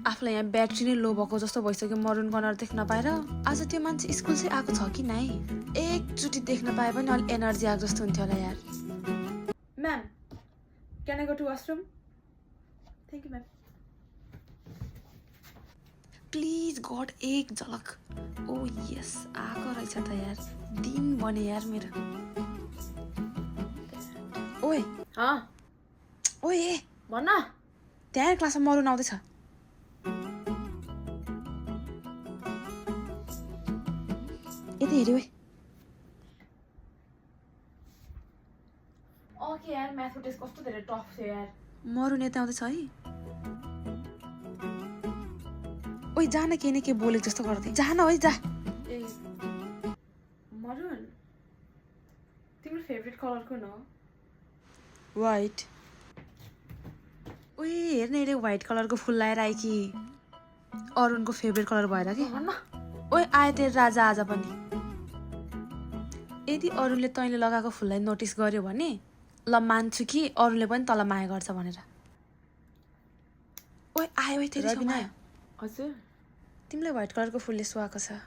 आफूलाई यहाँ ब्याट्री नै लो भएको जस्तो भइसक्यो मरुन कलर देख्न पाएर आज त्यो मान्छे स्कुल चाहिँ आएको छ कि नाइ एकचोटि देख्न पाए पनि अलि एनर्जी आएको जस्तो हुन्थ्यो होला यार ma'am can I go to washroom thank you ma'am please गड एक झलक ओ यस आएको रहेछ त यार दिन बने यार मेरो ओए ओए भन त्यहाँ क्लासमा मरुन आउँदैछ यति हेऱ्यो ओके यार म्याथको टेस्ट कस्तो धेरै टफ थियो यार मरुन यता आउँदैछ है ओइ जान के न के बोलेको जस्तो गर्दै जान है जा ए मरुन तिम्रो फेभरेट कलर कुन हो व्हाइट ओए हेर्न हेरे व्हाइट कलरको फुल लगाएर आए कि अरुणको फेभरेट कलर भएर कि ओए आए तेरो राजा आज पनि यदि अरूले तैँले लगाएको फुललाई नोटिस गर्यो भने ल मान्छु कि अरूले पनि तँलाई माया गर्छ भनेर ओए आयो तेरो हजुर तिमीलाई व्हाइट कलरको फुलले सुहाएको छ